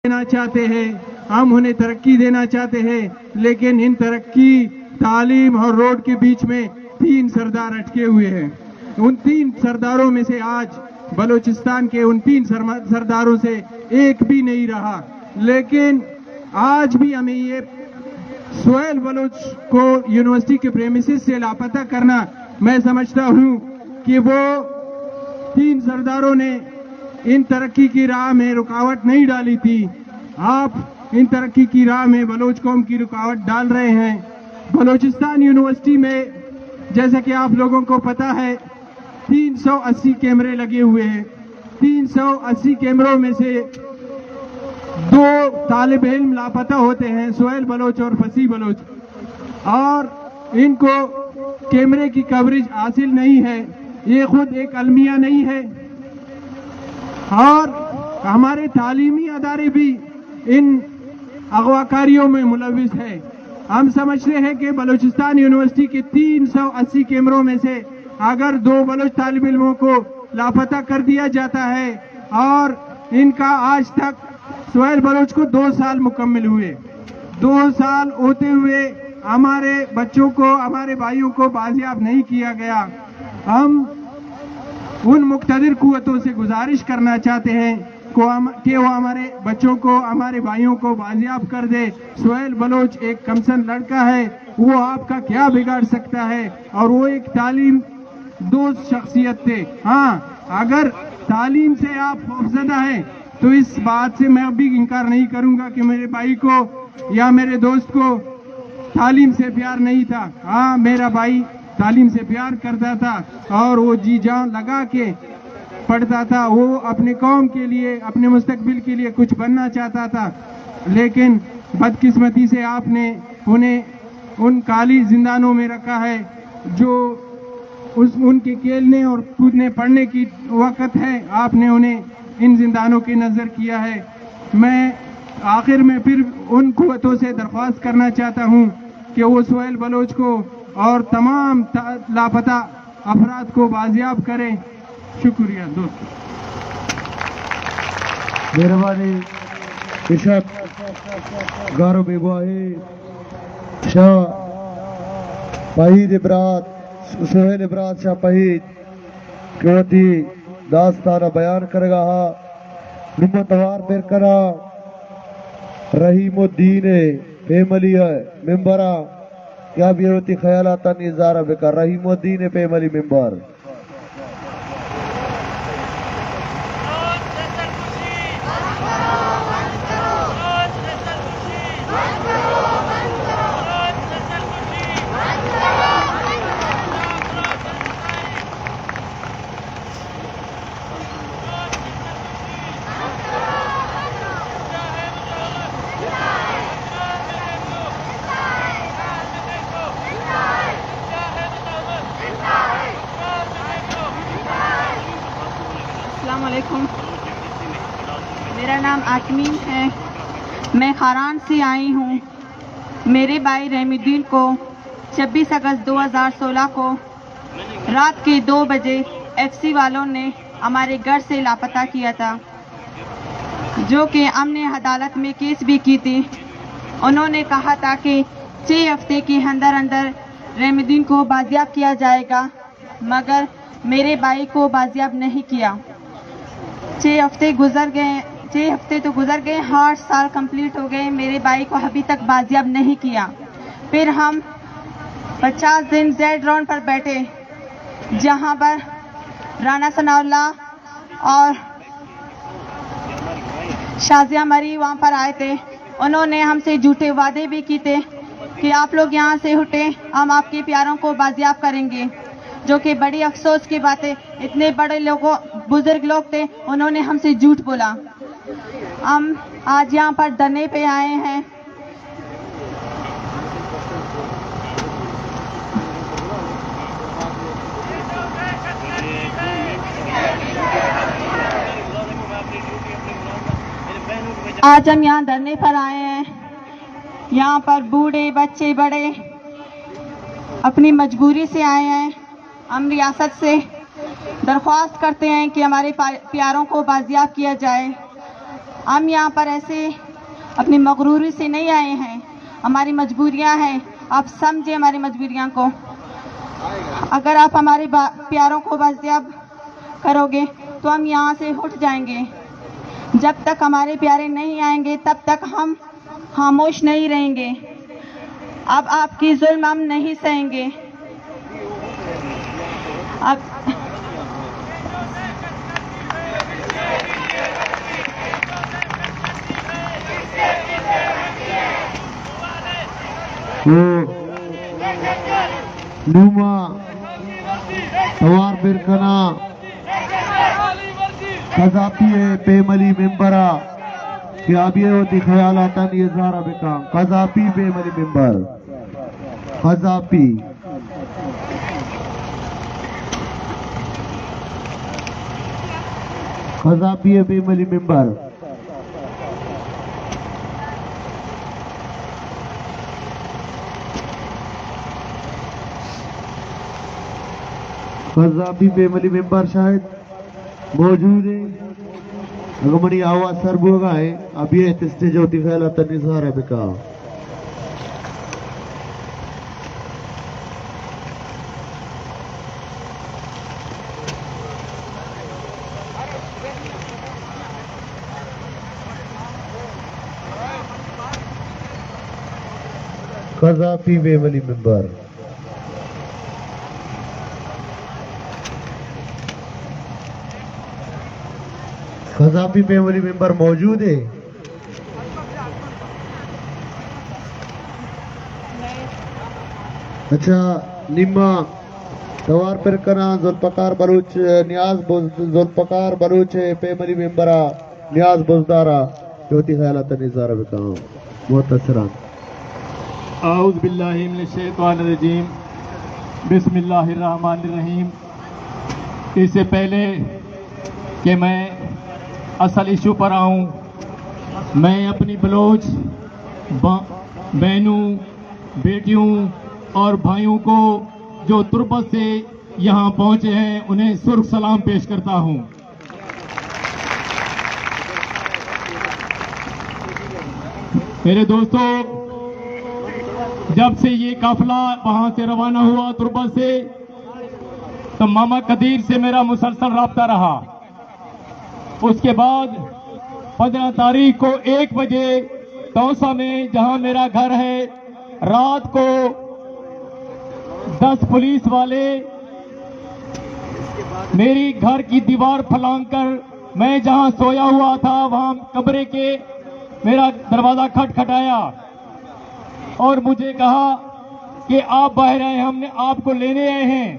دینا چاہتے ہیں، ہم انہیں ترقی دینا چاہتے ہیں، لیکن ان ترقی، تعلیم اور روڈ کے بیچ میں تین سردار اٹکے ہوئے ہیں۔ ان تین سرداروں میں سے آج بلوچستان کے ان تین سرما-، سرداروں سے ایک بھی نہیں رہا۔ لیکن آج بھی ہمیں یہ سہیل بلوچ کو یونیورسٹی کے پریمیسز سے لاپتہ کرنا، میں سمجھتا ہوں کہ وہ تین سرداروں نے ان ترقی کی راہ میں رکاوٹ نہیں ڈالی تھی۔ آپ ان ترقی کی راہ میں بلوچ قوم کی رکاوٹ ڈال رہے ہیں۔ بلوچستان یونیورسٹی میں، جیسا کہ آپ لوگوں کو پتہ ہے، تین سو اسی کیمرے لگے ہوئے ہیں۔ تین سو اسی کیمروں میں سے دو طالب علم لاپتہ ہوتے ہیں، سہیل بلوچ اور فصیح بلوچ، اور ان کو کیمرے کی کوریج حاصل نہیں ہے۔ یہ خود ایک المیہ نہیں ہے؟ اور ہمارے تعلیمی ادارے بھی ان اغواکاریوں میں ملوث ہے۔ ہم سمجھتے ہیں کہ بلوچستان یونیورسٹی کے تین سو اسی کیمروں میں سے اگر دو بلوچ طالب علموں کو لاپتہ کر دیا جاتا ہے، اور ان کا آج تک، سہیل بلوچ کو دو سال مکمل ہوئے، دو سال ہوتے ہوئے ہمارے بچوں کو، ہمارے بھائیوں کو بازیاب نہیں کیا گیا۔ ہم ان مقتدر قوتوں سے گزارش کرنا چاہتے ہیں کو ہم، کہ وہ ہمارے بچوں کو، ہمارے بھائیوں کو بازیاب کر دے۔ سہیل بلوچ ایک کمسن لڑکا ہے، وہ آپ کا کیا بگاڑ سکتا ہے؟ اور وہ ایک تعلیم دوست شخصیت تھے۔ ہاں، اگر تعلیم سے آپ خوفزدہ ہیں تو اس بات سے میں بھی انکار نہیں کروں گا کہ میرے بھائی کو یا میرے دوست کو تعلیم سے پیار نہیں تھا۔ ہاں، میرا بھائی تعلیم سے پیار کرتا تھا اور وہ جی جان لگا کے پڑھتا تھا۔ وہ اپنے قوم کے لیے، اپنے مستقبل کے لیے کچھ بننا چاہتا تھا، لیکن بدقسمتی سے آپ نے انہیں ان کالی زندانوں میں رکھا ہے، جو اس، ان کے کھیلنے اور کودنے پڑھنے کی وقت ہے، آپ نے انہیں ان زندانوں کی نظر کیا ہے۔ میں آخر میں پھر ان قوتوں سے درخواست کرنا چاہتا ہوں کہ وہ سہیل بلوچ کو اور تمام تا-، لاپتہ افراد کو بازیاب کریں۔ شکریہ دوست۔ مہربانی ارشاد گارو بیگواہی شاہ پہید برات، سہیل برات شاہ پہید کہ وتی داستان ء بیان کرگا ہا۔ نمہ توار پر کنا رحیم الدین فیملی ممبر ء کہ بیا وتی خیالاتانی اظہار بکا۔ رحیم الدین فیملی ممبر۔ السلام علیکم، میرا نام آسمین ہے، میں خاران سے آئی ہوں۔ میرے بھائی رحیم الدین کو چھبیس اگست دو ہزار سولہ کو رات کے دو بجے ایف سی والوں نے ہمارے گھر سے لاپتہ کیا تھا، جو کہ ہم نے عدالت میں کیس بھی کی تھی۔ انہوں نے کہا تھا کہ چھ ہفتے کے اندر اندر رحیم الدین کو بازیاب کیا جائے گا، مگر میرے بھائی کو بازیاب نہیں کیا۔ چھ ہفتے گزر گئے، چھ ہفتے تو گزر گئے، آٹھ سال کمپلیٹ ہو گئے، میرے بھائی کو ابھی تک بازیاب نہیں کیا۔ پھر ہم پچاس دن زیڈ راؤنڈ پر بیٹھے، جہاں پر رانا ثناء اللہ اور شازیہ مری وہاں پر آئے تھے۔ انہوں نے ہم سے جھوٹے وعدے بھی کی تھے کہ آپ لوگ یہاں سے اٹھیں، ہم آپ کے پیاروں کو بازیاب کریں گے، جو کہ بڑی افسوس کی بات ہے۔ اتنے بڑے لوگوں، بزرگ لوگ تھے، انہوں نے ہم سے جھوٹ بولا۔ ہم آج یہاں پر دھرنے پہ آئے ہیں۔ آج ہم یہاں دھرنے پر آئے ہیں، یہاں پر بوڑھے، بچے، بڑے اپنی مجبوری سے آئے ہیں۔ ہم ریاست سے درخواست کرتے ہیں کہ ہمارے پا-، پیاروں کو بازیاب کیا جائے۔ ہم یہاں پر ایسے اپنی مغروری سے نہیں آئے ہیں، ہماری مجبوریاں ہیں، آپ سمجھیں ہماری مجبوریاں کو۔ اگر آپ ہمارے با-، پیاروں کو بازیاب کرو گے تو ہم یہاں سے اٹھ جائیں گے۔ جب تک ہمارے پیارے نہیں آئیں گے تب تک ہم خاموش نہیں رہیں گے۔ اب آپ کی ظلم ہم نہیں سہیں گے۔ اب او نوما توار برکنا قذافی ءِ پیملی ممبر ءَ کہ آ بی ءَ وتی خیالاتانی اظہار ءَ بکاں۔ قذافی پیملی ممبر۔ قذافی۔ قذافی ءِ پیملی ممبر۔ قذافی پیملی ممبر شاید موجود ایں۔ اگاں منی آواز سر بوگا ایں، ابی ات اسٹیج ءَ وتی خیالاتانی اظہار ءَ بکا۔ قذافی پیملی ممبر۔ قذافی پیملی ممبر موجود ایں؟ اچھا، نیما توار پر کناں ذوالفقار بلوچ، نیاز بز-، ذوالفقار بلوچ ءِ پیملی ممبر ءَ نیاز بزدار ءَ کہ وتی خیالاتانی اظہار بکاں۔ محتسران۔ اعوذ باللہ من الشیطان الرجیم۔ بسم اللہ الرحمن الرحیم۔ اس سے پہلے کہ میں اصل ایشو پر آؤں، میں اپنی بلوچ با-، بہنوں، بیٹیوں اور بھائیوں کو جو تربت سے یہاں پہنچے ہیں، انہیں سرخ سلام پیش کرتا ہوں۔ میرے دوستو، جب سے یہ قافلہ وہاں سے روانہ ہوا تربت سے، تو ماما قدیر سے میرا مسلسل رابطہ رہا۔ اس کے بعد پندرہ تاریخ کو ایک بجے تونسہ میں، جہاں میرا گھر ہے، رات کو دس پولیس والے میری گھر کی دیوار پھلانگ کر، میں جہاں سویا ہوا تھا، وہاں کمرے کے میرا دروازہ کھٹکھٹایا اور مجھے کہا کہ آپ باہر آئے، ہم نے آپ کو لینے آئے ہیں۔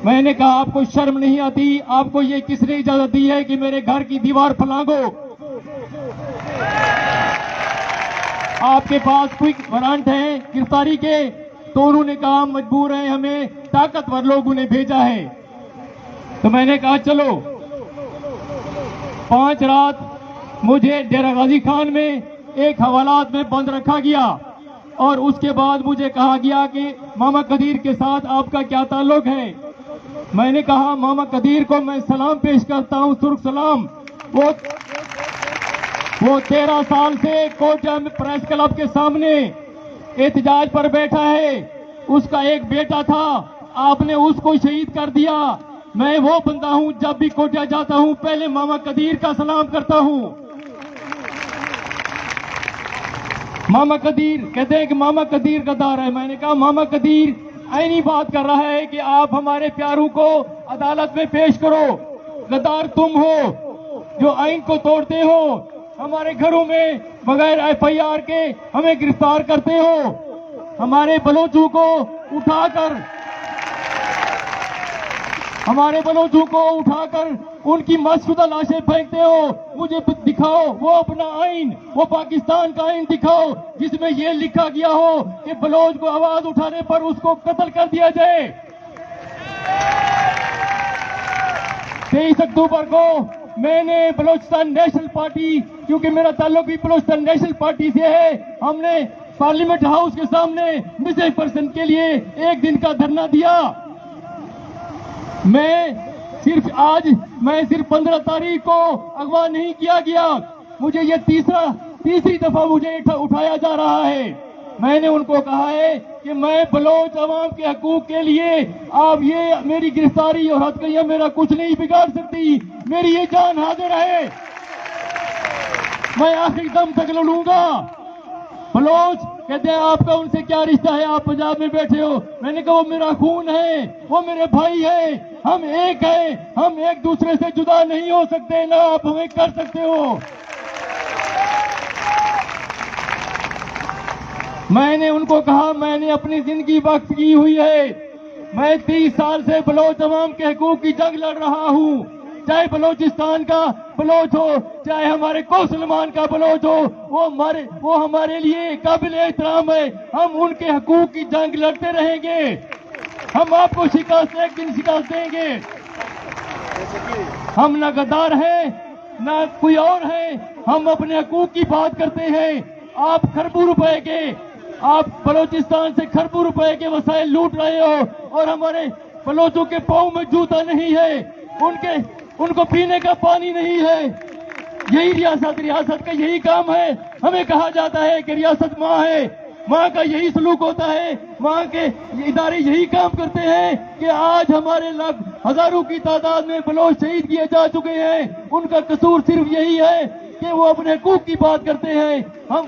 میں نے کہا، آپ کو شرم نہیں آتی؟ آپ کو یہ کس نے اجازت دی ہے کہ میرے گھر کی دیوار پھلانگو؟ آپ کے پاس کوئی وارنٹ ہے گرفتاری کے؟ تو انہوں نے کہا، مجبور ہیں، ہمیں طاقتور لوگوں نے بھیجا ہے۔ تو میں نے کہا، چلو۔ پانچ رات مجھے ڈیرہ غازی خان میں ایک حوالات میں بند رکھا گیا اور اس کے بعد مجھے کہا گیا کہ ماما قدیر کے ساتھ آپ کا کیا تعلق ہے؟ میں نے کہا، ماما قدیر کو میں سلام پیش کرتا ہوں، سرخ سلام۔ وہ، وہ تیرہ سال سے کوئٹہ میں پریس کلب کے سامنے احتجاج پر بیٹھا ہے۔ اس کا ایک بیٹا تھا، آپ نے اس کو شہید کر دیا۔ میں وہ بندہ ہوں، جب بھی کوئٹہ جاتا ہوں، پہلے ماما قدیر کا سلام کرتا ہوں۔ ماما قدیر کہتے ہیں کہ ماما قدیر غدار ہے۔ میں نے کہا، ماما قدیر آئینی بات کر رہا ہے کہ آپ ہمارے پیاروں کو عدالت میں پیش کرو۔ غدار تم ہو جو آئین کو توڑتے ہو، ہمارے گھروں میں بغیر ایف آئی آر کے ہمیں گرفتار کرتے ہو، ہمارے بلوچوں کو اٹھا کر، ہمارے بلوچوں کو اٹھا کر ان کی مسح شدہ لاشیں پھینکتے ہو۔ مجھے ب-، دکھاؤ وہ اپنا آئین، وہ پاکستان کا آئین دکھاؤ جس میں یہ لکھا گیا ہو کہ بلوچ کو آواز اٹھانے پر اس کو قتل کر دیا جائے۔ تئیس اکتوبر کو میں نے بلوچستان نیشنل پارٹی، کیونکہ میرا تعلق بھی بلوچستان نیشنل پارٹی سے ہے، ہم نے پارلیمنٹ ہاؤس کے سامنے مسنگ پرسن کے لیے ایک دن کا دھرنا دیا۔ میں صرف آج، میں صرف پندرہ تاریخ کو اغوا نہیں کیا گیا، مجھے یہ تیسرا، تیسری دفعہ مجھے اٹھا-، اٹھایا جا رہا ہے۔ میں نے ان کو کہا ہے کہ میں بلوچ عوام کے حقوق کے لیے، آپ یہ میری گرفتاری اور ہتھکڑیاں میرا کچھ نہیں بگاڑ سکتی، میری یہ جان حاضر ہے، میں آخری دم تک لڑوں گا۔ بلوچ کہتے ہیں، "آپ کا ان سے کیا رشتہ ہے؟ آپ پنجاب میں بیٹھے ہو۔" میں نے کہا، "وہ میرا خون ہے، وہ میرے بھائی ہیں، ہم ایک ہیں، ہم ایک دوسرے سے جدا نہیں ہو سکتے، نہ آپ ہمیں کر سکتے ہو۔" میں نے ان کو کہا، "میں نے اپنی زندگی وقف کی ہوئی ہے، میں تیس سال سے بلوچ عوام کے حقوق کی جنگ لڑ رہا ہوں، چاہے بلوچستان کا بلوچ ہو، چاہے ہمارے کوہ سلیمان کا بلوچ ہو، وہ ہمارے، وہ ہمارے لیے قابل احترام ہے، ہم ان کے حقوق کی جنگ لڑتے رہیں گے، ہم آپ کو شکست، ایک دن شکست دیں گے۔" ہم نہ غدار ہیں، نہ کوئی اور ہیں، ہم اپنے حقوق کی بات کرتے ہیں۔ آپ کھربوں روپے کے، آپ بلوچستان سے کھربوں روپے کے وسائل لوٹ رہے ہو اور ہمارے بلوچوں کے پاؤں میں جوتا نہیں ہے، ان کے، ان کو پینے کا پانی نہیں ہے۔ یہی ریاست، ریاست کا یہی کام ہے۔ ہمیں کہا جاتا ہے کہ ریاست ماں ہے، ماں کا یہی سلوک ہوتا ہے، ماں کے ادارے یہی کام کرتے ہیں کہ آج ہمارے لاکھ، ہزاروں کی تعداد میں بلوچ شہید کیے جا چکے ہیں۔ ان کا قصور صرف یہی ہے کہ وہ اپنے حقوق کی بات کرتے ہیں۔ ہم،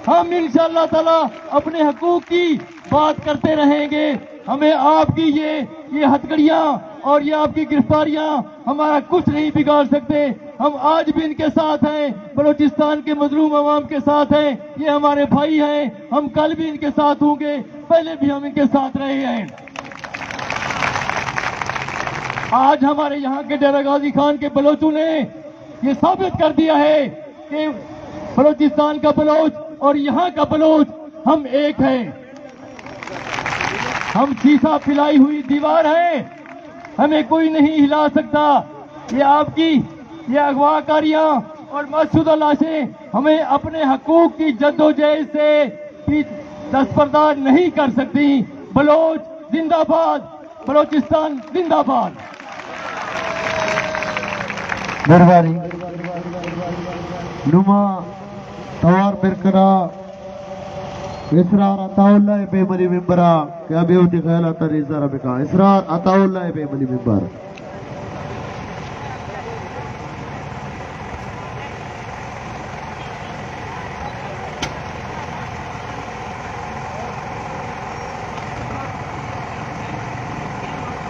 ہم انشاءاللہ تعالیٰ اپنے حقوق کی بات کرتے رہیں گے۔ ہمیں آپ کی یہ، یہ ہتھکڑیاں اور یہ آپ کی گرفتاریاں ہمارا کچھ نہیں بگاڑ سکتے۔ ہم آج بھی ان کے ساتھ ہیں، بلوچستان کے مظلوم عوام کے ساتھ ہیں۔ یہ ہمارے بھائی ہیں، ہم کل بھی ان کے ساتھ ہوں گے، پہلے بھی ہم ان کے ساتھ رہے ہیں۔ آج ہمارے یہاں کے ڈیرہ غازی خان کے بلوچوں نے یہ ثابت کر دیا ہے کہ بلوچستان کا بلوچ اور یہاں کا بلوچ ہم ایک ہیں۔ ہم سیسہ پلائی ہوئی دیوار ہیں، ہمیں کوئی نہیں ہلا سکتا۔ یہ آپ کی یہ اغوا کاریاں اور مسشدہ لاشیں ہمیں اپنے حقوق کی جدوجہد سے بھی دستبردار نہیں کر سکتی۔ بلوچ زندہ باد، بلوچستان زندہ باد۔ مہربانی۔ نوں ما توار پر کناں اسرار عطاء اللہ ءِ پیمنی ممبر ءَ کہ آ بیا وتی خیالات ءَ اظہار بکاں۔ اسرار عطاء اللہ ءِ پیمنی ممبر۔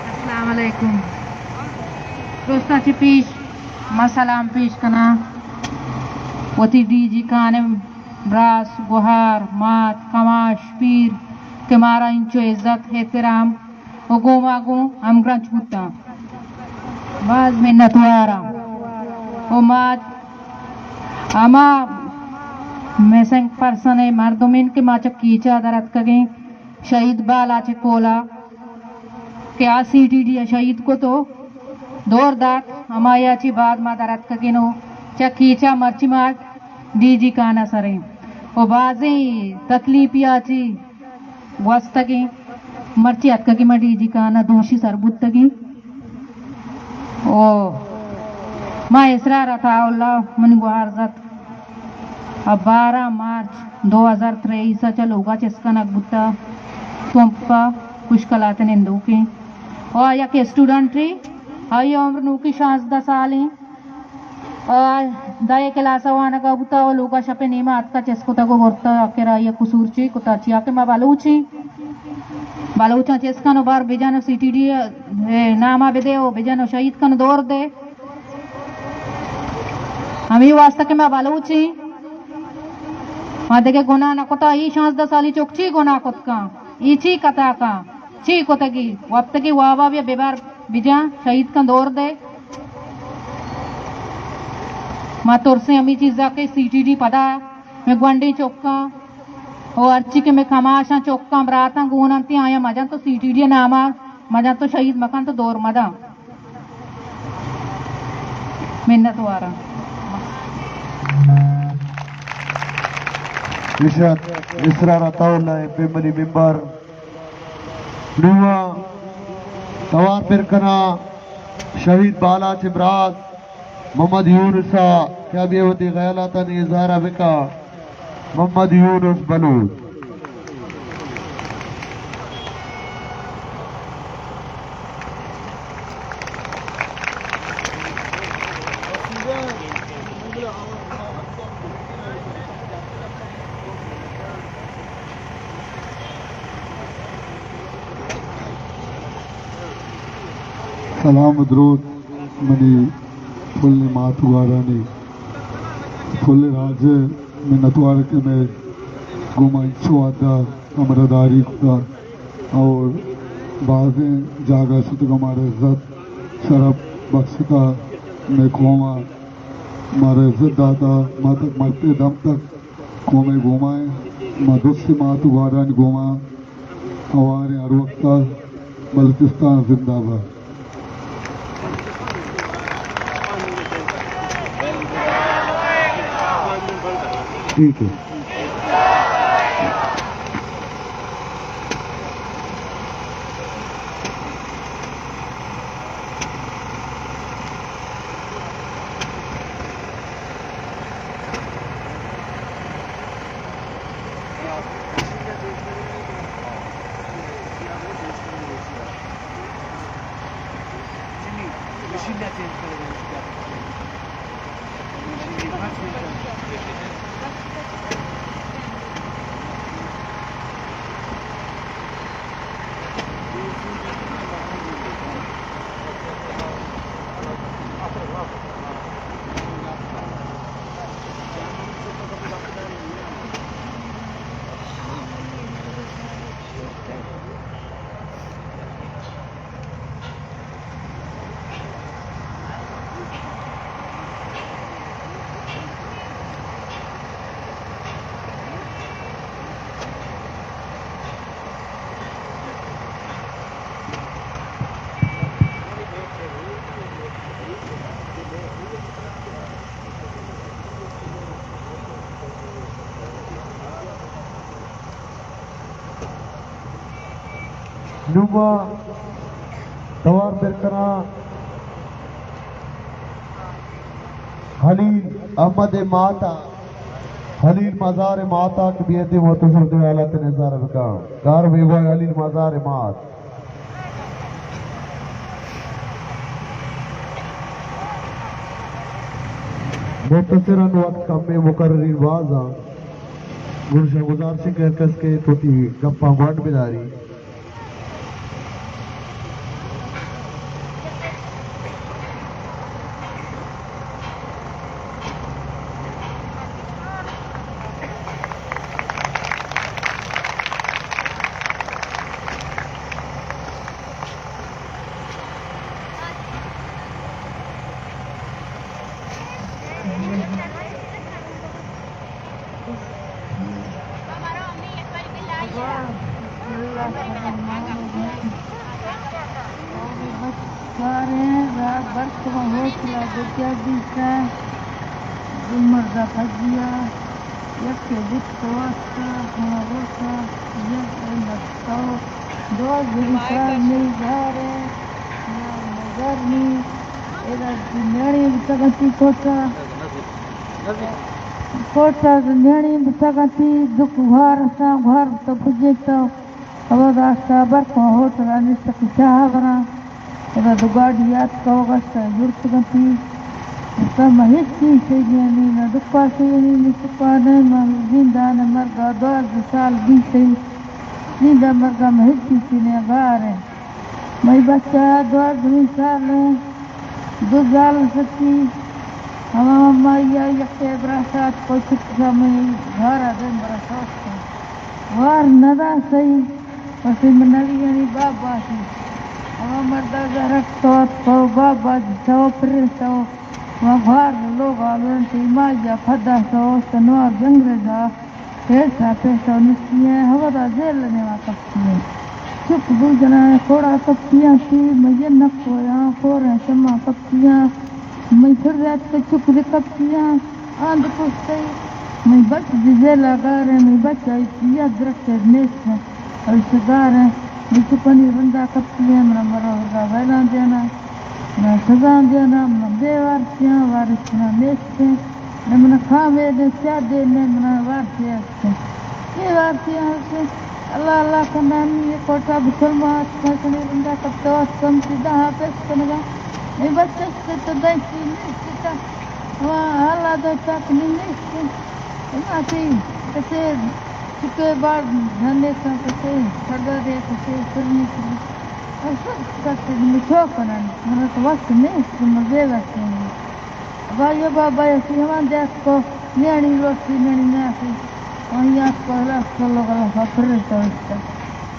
السلام علیکم۔ درستاں چہ پیش ما سلام پیش کناں وتی ڈی جی خان ءِ براس، گوہار، مات، کماش، پیر کہ مارا انچو عزت، احترام ءُ گوں ما گوں ہمگرنچ بوتاں۔ باز منتواراں۔ ءُ ما ہما مسنگ پرسن ءِ مردم ایں کہ ما چہ کیچ ءَ در اتکگیں، شہید بالاچ کول ءَ کہ آ سی ٹی ڈی ءَ شہید کت ءُ دور دات، ہمائی ءَ چہ بعد ما در اتکگیں ءُ چہ کیچ ءَ مرچی ما ڈی جی خان ءِ سر ایں ءُ بازیں تکلیپے ءَ چہ گوستگیں، مرچی اتکگیں ما ڈی جی خان ءَ دوشی سر بوتگیں۔ او ما اسرار عطاء اللہ منی گوہار زت ءُ بارہ مارچ دو ہزار تریس ءَ چہ لوگ ءَ چست کنگ بوتہ۔ تمپ ءَ کشکلات ءِ نندوکیں ءُ آ یک اسٹوڈنٹے، آئی ءِ عمر نوکی شانزدہ سال ایں۔ آ دہ ءِ کلاس ءَ وانگ ءَ بوتہ ءُ لوگ ءَ شپ ءِ نیم ءَ اتکہ چست کتگ ءُ برتہ، آخر آئی ءِ قصور چی کتہ؟ چیا کہ ما بلوچ ایں، بلوچاں چست کن ءُ بار بجن ءُ سی ٹی ڈی ءِ نام ءَ بدے ءُ بجن ءُ شہید کن ءُ دور دے۔ ہمے واسطہ کہ ما بلوچ ایں، ما دگہ گناہ نہ کتہ، اے شانزدہ سالی چک چی گناہ کت کن؟ اے چی کتہ کن؟ چی کتگی؟ وپتگی وابا بیا ببر بجن، شہید کن دور دے۔ ما ترسیں ہمے چیزا کہ سی ٹی ڈی پدا مئے گونڈیں چکاں ءُ ہرچی کہ مئے کماشاں، چکاں، براتاں گون انت، آیاں مجن تو سی ٹی ڈی ءِ نام ءَ مجن تو شہید مکن تو دور مدن۔ منت واراں۔ ایش ات اسرار عطاء اللہ ءِ پیمنی ممبر۔ نوں ما توار پر کناں شہید بالاچ ءِ براس محمد یونس ءَ۔ کہ بیا وتی خیالاتانی اظہار ءَ بکا۔ محمد یونس بلوچ۔ سلام ءُ دروت منی پلیں مات ءُ گوارانی، پلیں راج ءِ منتوار کہ مئے گوما انچو وھد ءَ ہمراہداری کتا اور بازیں جاگہ شتگ ءُ مارا عزت شرپ بخشتا، مئے قوم ءَ مارا عزت داتا، ما تک مرتے دم تک قوم ءِ گوما ایں۔ ما درستیں مات ءُ گوارانی گوما ہواریں ہر وقت ءَ۔ بلوچستان زندہ باد۔ ٹھیک ہے۔ نوں ما توار پر کناں خلیل احمد ءِ مات ءَ، خلیل مزار ءِ مات ءَ کہ بیت ءُ مختصر دو حالت نظارہ بکاں۔ کار بیگواہ خلیل مزار ءِ مات۔ مختصراً وقت کمیں، مقررین باز آں، گڑا شہ گزارش کہ ہر کس کہ تو وتی گپاں گونڈ بداری۔ باریں را برک ما ہوٹل ءَ بجا بیتاں، دو مرد ءَ پجیا، یکے بت واستا، ہما روچا، یک مرد تو، دوازدہ سال مئی گار ءَ، یا مزار نی، ادا نیاڑی بتگتی کوٹا۔ کوٹا نیاڑی بتگتی، دک گھار ساں، گھار تو پجیتا۔ ہمودا شہ برکاں ہوٹل ءَ نشتگ کہ چاہ ءَ براں۔ ادا دو گاڑی آتک ءُ گشت جڑتگنتی۔ گشت ما ہچ چیز شیگی نی، نہ دکا شیگی نی، نہ چکا نی، ما زندان ءَ مرگا دوازدہ سال بیتئی۔ زندہ مرگا ما ہچ چیز نی، گار ایں۔ مئی بچہ دوازدہ سال ایں، دو زال ستی۔ ہما مائی ءَ یکے براسات کو چک مئی گھارا دیم براسات کو۔ وار ندا سہی۔ پسے من نبی یعنی باب باسی۔ ہما مردا زہرک تو اتکو، باب باسی تو پرستو۔ ما گھار لوگ آلوین تی مائی ءَ پدا سو، سنوار جنگریزا پیسا پیسا نشتی ایں، ہمدا جیل نیوا کپتی ایں۔ چک دو جنا ایں، کوڑا کپتی ایں، تی مجھے نکو یہاں، کور ایں، شما کپتی ایں۔ مئی پھر رات کے چک دے کپتی ایں۔ آند پشتئی، مئی بچ دی جیلا گار ایں، مئی بچ آئی یا درکت نیست ایں، او شگار ایں، مئی چکانی رندا کپتی ایں، منا مرا ورگا ویلان دینا، منا سزا دینا، منا بے وارثیاں، وارث منا نیست ایں۔ نہ من خامے دے سیادے، نہ من وارتی ہستیں۔ اے وارتی ہستیں۔ اللہ اللہ کنانی اے کوٹا بسلمان ہستیں، کنی رندا کپتو ہستم، سیدھا ہاں پیش کنگا۔ اے بچست تو دنکی نیست تا۔ ہاں، اللہ دو تک نیست۔ اے ماتی کسے چکے بار دھنے سا، کسے سردار دے، کسے سرنی سا۔ اے سب کسے مچو کنن، من تو وقت نیست، من بے وقت ہوں۔ بابا، بابا، اسی ہمان دیکھ کو، نیانی لوٹی، نیانی نیاسی۔ وہی آپ کو اللہ صلی اللہ علیہ وسلم پر رہتا ہوتا۔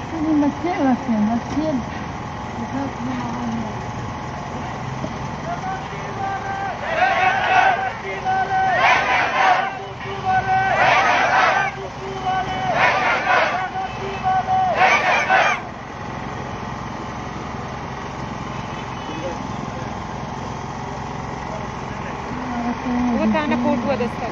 تیری مچے واسے، مچے۔ وہ تانا فوٹو دستا۔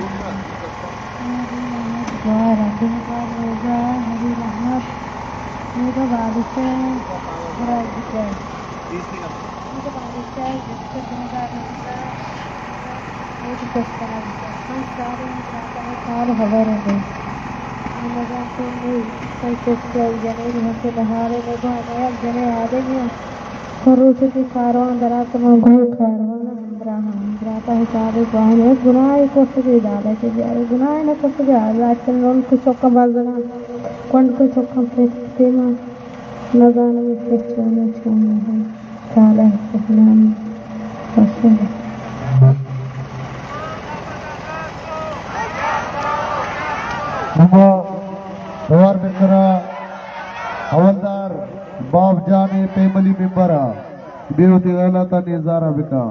من ساریں براتاں سال ہبر دے۔ من نزانتوں نی کئی چست جنین ہم کہ بہارے نگو ہمایک جنے آدمی ہم۔ ہر روچ کہ کاروان درات من گوں کاروان ہمراہ ہم۔ براتا حساب پاہن ایک گناہ کس کے دادا کے بیارے، گناہ نہ کس کے آزاد چل رون کو چوکا بازگان، کنڈ کو چوکا پیما نزانم کہ چون چون ہے۔ نما توار بکنا حوالدار باب جان فیملی ممبر ءَ بے وتی غلطانی اظہار ءَ بکن۔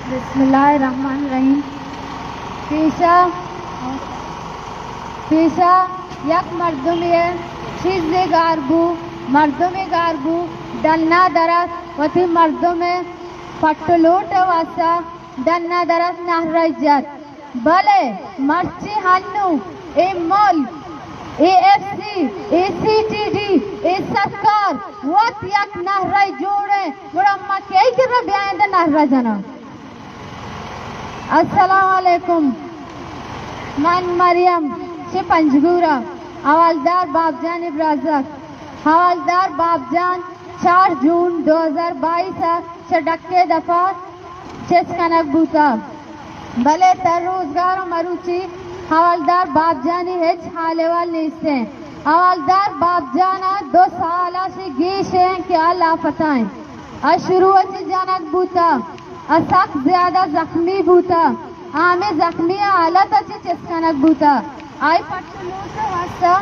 بسم اللہ الرحمن الرحیم۔ پیشا، پیشا یک مردمے چیزے گار بو، مردمے گار بو، ڈنا درات وتی مردمے پٹ لوٹ واسطہ ڈنا درات نہرہ جت۔ بلے مرچی ہنو اے ملک، اے ایف سی، اے سی ٹی ڈی، اے سرکار وت یک نہرہ جوڑیں، گڑا ما کئی کرا بیائیں دے نہرہ جناں؟ السلام علیکم، من مریم چہ پنجگورا، حوالدار بابجان برازک۔ حوالدار بابجان چار جون دو ہزار بائیس ءَ چہ ڈکے دپا چست کنگ بوتگ، بلے تر روزگار ءُ مروچی حوالدار بابجانی ہچ حال احوال نیست انت۔ حوالدار بابجان ءَ دو سال ءَ چہ گیش انت کہ آ لاپتہ انت۔ آ شروع ءَ چہ جنگ بوتگ، آ سک زیادہ زخمی بوتگ، آ ہمے زخمی ءِ حالت ءَ چہ چست کنگ بوتگ۔ آئی پٹ ءُ لوٹ ءِ واستہ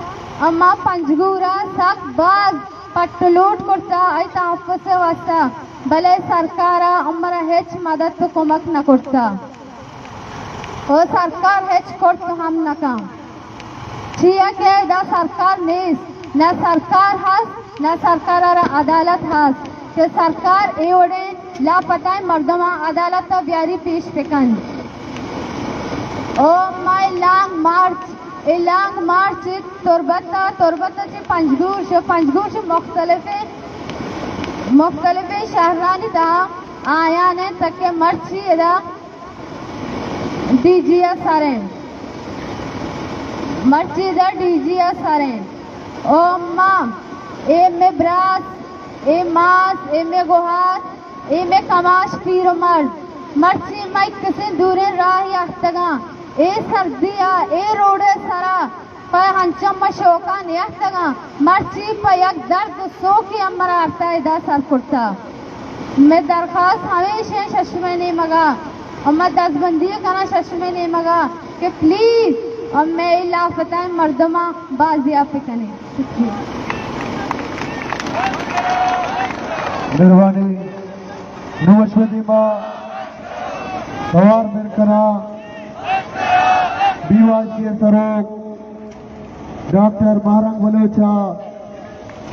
اما پنجگور ءَ سک باز پٹ ءُ لوٹ کرتہ، آئی تحفظ ءِ واستہ، بلے سرکار ءَ امرا ہچ مدد ءُ کمک نہ کرتہ۔ او سرکار ہچ کرت ہم نہ کن۔ چیا کہ ادا سرکار نیست، نہ سرکار ہست، نہ سرکار ءَ را عدالت ہست کہ سرکار اے وڑیں لاپتائیں مردماں عدالت ءَ بیاری پیش بکنت۔ او مئے long march, a long march تربت ءَ، تربت ءَ چہ پنجگور شو، پنجگور شو مختلفیں، مختلفیں شہرانی تہا آیان انت کہ مرچی ادا ڈی جی ءَ سر انت۔ مرچی ادا ڈی جی ءَ سر انت۔ او ما، اے مئے براس، اے ماس، اے مئے گوہار، اے مئے کماش پیر ءُ مرد، مرچی مئے کسیں دوریں راہے اہتگاں۔ اے سردی ءَ، اے روڈ ءِ سرا پہ انچم ما شوکا نیاتگاں، مرچی پہ یک درد ءُ سوکے ہم مرا ارتا ادا سر کرتا۔ مئے درخواست ہمیش انت ششمئے نیمگا، اور ما دزبندی کناں ششمئے نیمگا کہ پلیز اور مئے لاپتائیں مردماں بازیاب بکنے۔ شکریہ۔ مہربانی۔ نوں شمئے دیما توار پر کناں بی وائی سی ءِ سروک ڈاکٹر ماہرنگ بلوچ ءَ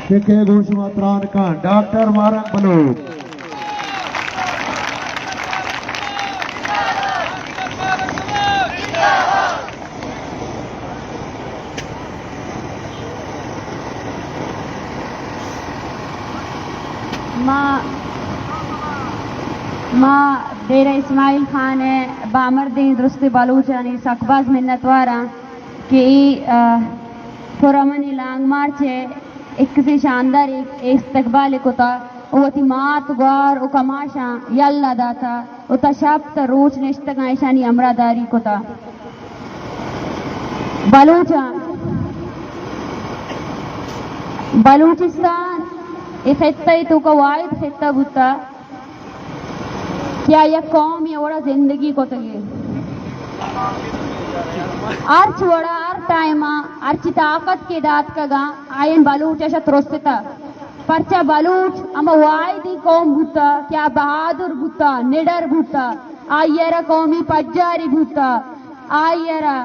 کہ کئے گوں شما تران کن۔ ڈاکٹر ماہرنگ بلوچ۔ ما، ما ڈیرہ اسماعیل خان ءِ بامردیں درستیں بلوچانی سک باز منتوار آں کہ اے، آ، پرامنی لانگ مارچ ءِ اکسیں شاندار استقبال کتا و وتی مات گوار و کماشاں یلہ داتا و تا شپ تا روچ نشتگاں ایشانی ہمراہداری کتا۔ بلوچاں، بلوچستان اے خطہ ءِ توکا واحد خطہ بوتا کہ آ یک قومے وڑا زندگی کتگے۔ ہرچ وڑا، ہر ٹائما، ہرچی طاقت کہ داتکگاں، آیان بلوچ اشا ترستہ۔ پرچا بلوچ ہما واحدیں قوم بوتا کہ آ بہادر بوتا، نڈر بوتا، آئی ءَ را قومی پجارے بوتا، آئی ءَ را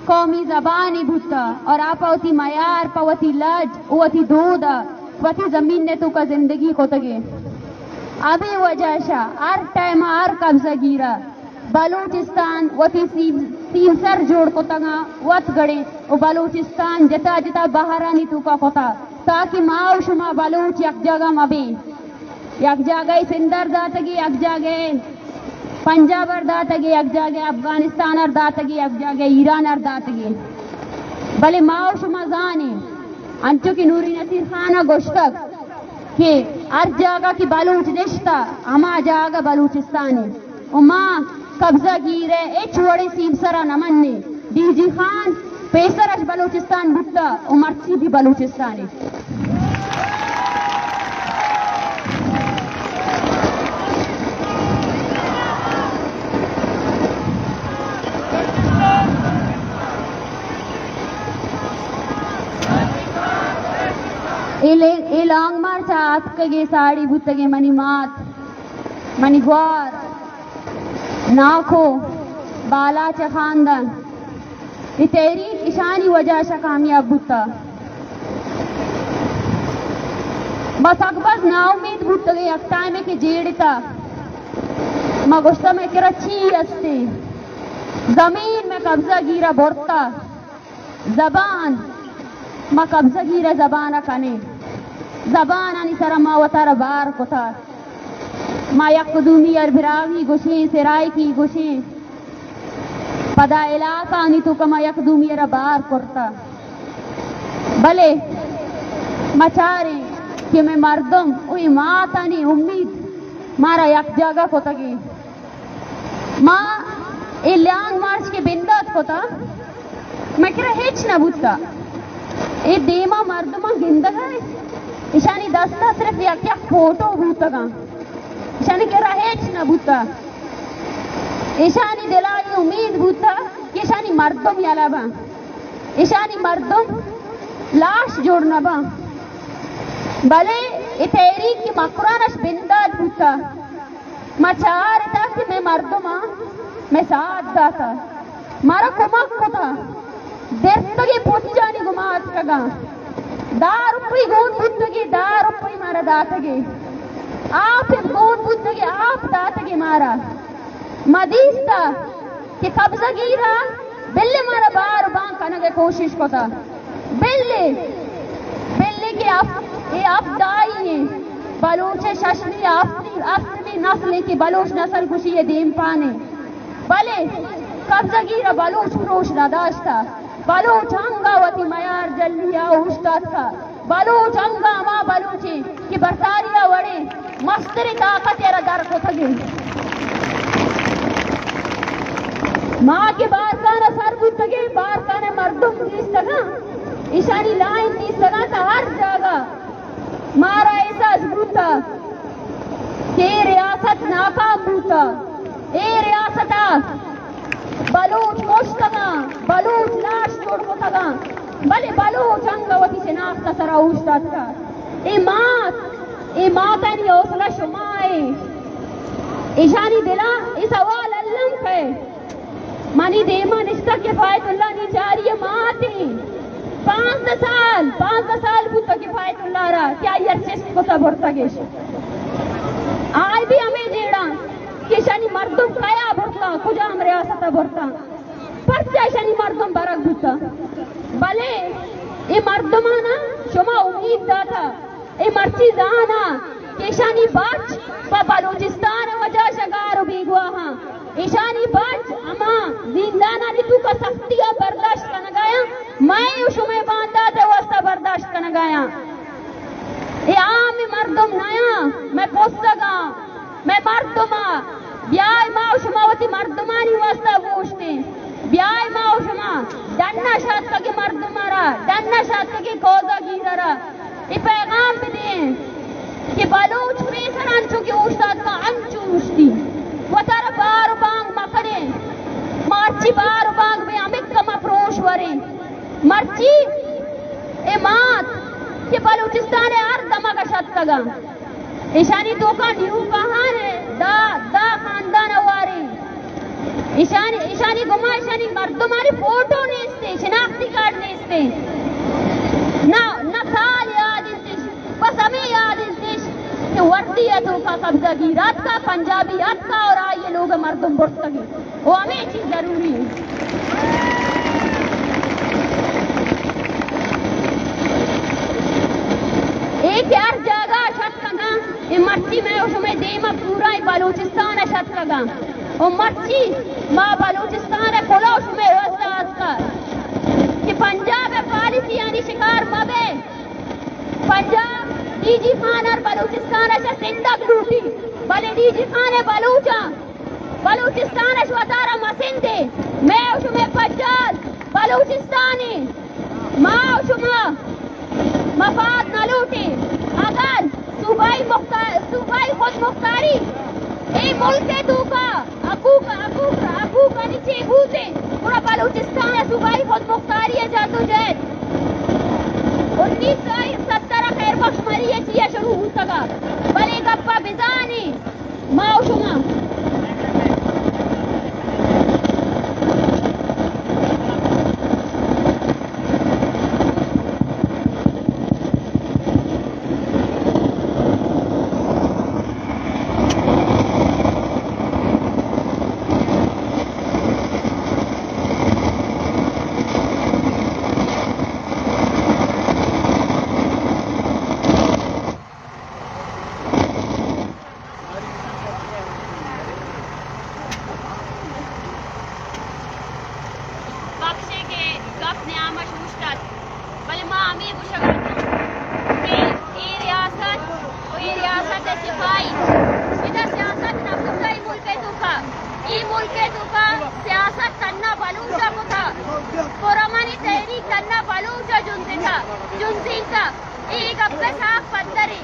قومی زبانے بوتا اور آ پہ وتی میار، پہ وتی لج، وتی دود ءَ وتی زمین ءِ توکا زندگی کتگے۔ ہمے وجہ شا ہر ٹائم ءَ ہر قبضہ گیر ءَ بلوچستان وتی سیم، سیمسر جوڑ کتگاں وت گڑیں و بلوچستان جتا جتا بہرانی توکا کتا تاکہ ما و شما بلوچ یک جاگہ مہ بیں۔ یک جاگہ سندھ ار داتگی، یک جاگہ پنجاب ار داتگی، یک جاگہ افغانستان ار داتگی، یک جاگہ ایران ار داتگی۔ بلے ما و شما زانیں، انچو کہ نوری نصیر خان ءَ گوشتگ کہ ہر جاگہ کہ بلوچ نشتہ، ہما جاگہ بلوچستان ایں۔ و ما قبضہ گیر ءِ ہچ وڑیں سیمسر ءَ نہ منیں۔ ڈی جی خان پیسر اش بلوچستان بوتا و مرچی بھی بلوچستان ایں۔ اے لے-، اے لانگ مارچ ءَ آتکگیں ساڑی بوتگیں منی مات، منی گوار، ناکو، بالاچ ءِ خاندان، اے تحریک اشانی وجہ شہ کامیاب بوتا۔ ما سک باز ناامید بوتگیں، یک ٹائمے کہ جیڑتا، ما گوشتا مئے کرا چی ہستے، زمین مئے قبضہ گیرا برتا۔ زبان، ما قبضہ گیر ءِ زبان ءَ کنیں۔ زبانانی سرا ما وتارا بار کتا۔ ما یک دومی ءَ را براہوئی گوشیں، سرائیکی گوشیں۔ پدا علاقہانی توکا ما یک دومی ءَ را بار کرتا۔ بلے ما چاریں کہ مئے مردم و اے ماتانی امید مارا یک جاگہ کتگیں۔ ما اے لانگ مارچ کہ بندات کتا، مئے کرا ہچ نہ بوتا۔ اے دیما مردماں گندگا، اشانی دستا صرف یک یک فوٹو بوتگاں۔ اشانی کرا ہچ نہ بوتا۔ اشانی دلا اے امید بوتا کہ اشانی مردم یلہ باں۔ اشانی مردم لاش جوڑ نہ باں۔ بلے اے تحریک کہ مکران اش بندات بوتا، ما چارتا کہ مئے مردماں مئے ساتھ داتا، مارا کمک کتا، درتگیں پچانی گوما اتکگاں، دہ روپی گون بوتگی، دہ روپی مارا داتگی، آپ گون بوتگی، آپ داتگی مارا۔ ما دیستا کہ قبضہ گیرا بلے مارا بار بان کنگ ءِ کوشش کتا۔ بلے، بلے کہ اف-، اے افدائی ایں۔ بلوچ ءِ ششمی ءُ ہفتمی، ہفتمی نسل ایں کہ بلوچ نسل کشی ءِ دیمپان ایں۔ بلے قبضہ گیر ءَ بلوچ پروش نہ داشتہ۔ بلوچ انگا وتی میار جلی ءَ اوشتاتکہ۔ بلوچ انگا ہما بلوچ ایں کہ برطانیہ وڑیں مستریں طاقت ءَ را در کتگ ایں۔ ما کہ بارکھان ءَ سر بوتگ ایں، بارکھان ءِ مردم دیستگاں، ایشانی لائن دیستگاں، تا ہر جاگہ مارا احساس بوتہ کہ اے ریاست ناکام بوتہ۔ اے ریاست ءَ بلوچ کشتگاں، بلوچ لاش جوڑ کتگاں، بلے بلوچ انگہ وتی شناخت ءِ سرا اوشتاتکہ۔ اے مات، اے ماتانی حوصلہ شما اے۔ ایشانی دلا اے سوال الم کئے۔ منی دیما نشتہ کفایت اللہ نیچاری ءِ مات ایں۔ پانزدہ سال، پانزدہ سال بوتہ کفایت اللہ را کہ آئی ءَ را چست کتہ برتگش۔ آئی بھی ہمے جیڑاں کہ ایشانی مردم کیا برتاں، کجام ریاست ءَ برتاں، پرچا ایشانی مردم برگ بوتاں۔ بلے اے مردمانا شما امید داتہ، اے مرچی زاناں ایشانی بچ پہ بلوچستان ءِ وجہ شگار ءُ بیگواہ اَنت۔ ایشانی بچ ہما زندانانی توکا سختی ءَ برداشت کنگایاں، مئے ءُ شمئے باندات ءِ واسطہ برداشت کنگایاں۔ اے عام مردم نیاں، مئے پوستگاں، مئے مردماں، بیائے ما ءُ شما وتی مردمانی واسطہ گوشتیں۔ بیائے ما ءُ شما ڈن ءَ شاتکگیں مردم ءَ را، ڈن ءَ شاتکگیں قوضہ گیر ءَ را اے پیغام بدیں کہ بلوچ پیسر انچو کہ اوشتاتگاں انچو اوشتی، وتارا بار ءُ بانگ مکنیں۔ ما ہرچی بار ءُ بانگ بیں ہمک ما پروش وریں۔ مرچی اے مات کہ بلوچستان ءِ ہر دمگ ءَ شتکگاں، ایشانی توکا نیو کہان ءِ دہ، دہ خاندان ہواریں۔ ایشانی، ایشانی گما ایشانی مردمانی فوٹو نیستیں، شناختی کارڈ نیستیں۔ نہ، نہ سال یاد انتش، بس ہمے یاد انتش کہ وردی ءِ توکا قبضہ گیر اتکا، پنجابی اتکا اور آئی ءِ لوگ ءِ مردم برتگی۔ او ہمے چیز ضروری انت۔ اے کہ ہر جاگہ شتکگاں، اے مرچی مئے ءُ شمئے دیم ءَ پورا اے بلوچستان ءَ شتکگاں۔ او مرچی ما بلوچستان ءِ کلوہ شمئے واسطہ اتکا کہ پنجاب ءِ پالیسیانی شکار مبے۔ پنجاب ڈی جی خان ءَ بلوچستان ءَ چہ سندگ لوٹی، بلے ڈی جی خان ءَ بلوچاں بلوچستان اش وتارا مسندے۔ مئے ءُ شمئے پجار بلوچستانی، ما ءُ شما مفاد نہ لوٹیں۔ اگر صوبائی مختا-، صوبائی خود مختاری اے ملک ءِ توکا حقوق، حقوق، حقوقانی چے بوتیں، گڑا بلوچستان ءِ صوبائی خود مختاری ءِ جدوجہد انیس سو ستر ءَ خیر بخش مری ءَ چیا شروع بوتگ ءَ، بلے گپ ءَ بزانیں۔ ما ءُ شما۔ بخشے کہ گپ نیام اش اوشتات، بلے ما ہمے گوشگ ءَ اتاں کہ اے ریاست ءُ اے ریاست ءِ سپاہی ادا سیاست نہ کتگ اے ملک ءِ توکا۔ اے ملک ءِ توکا سیاست تھنا بلوچ ءَ کتگ، پرامنی تحریک تھنا بلوچ ءَ جنزتگ، جنزینتگ۔ اے گپ ءِ ساپ پدرے۔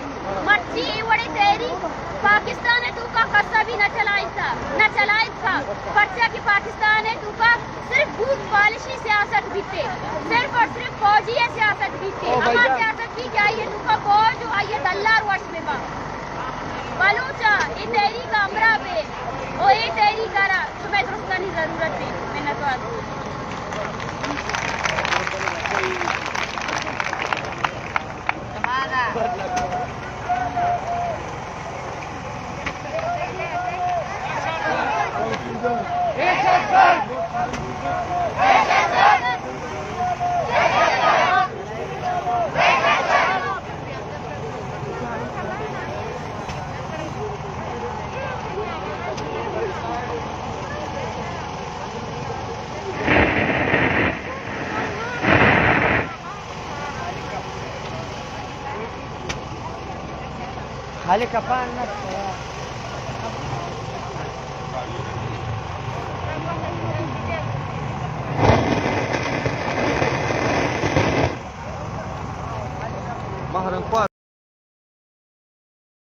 مرچی اے وڑیں تحریک پاکستان ءِ توکا کس ءَ بھی نہ چلائینتا، نہ چلائینتا، پرچا کہ پاکستان ءِ توکا صرف بوٹ پالشی سیاست بیتے، صرف اور صرف فوجی ءِ سیاست بیتے۔ ہما سیاست بی کہ آئی ءِ توکا فوج ءُ آئی ءِ دلار وش بہ باں۔ بلوچ ءَ اے تحریک ءَ ہمراہ بے ءُ اے تحریک ءَ را شمئے درستانی ضرورت ایں۔ منت وار۔ خالی کپان نہ۔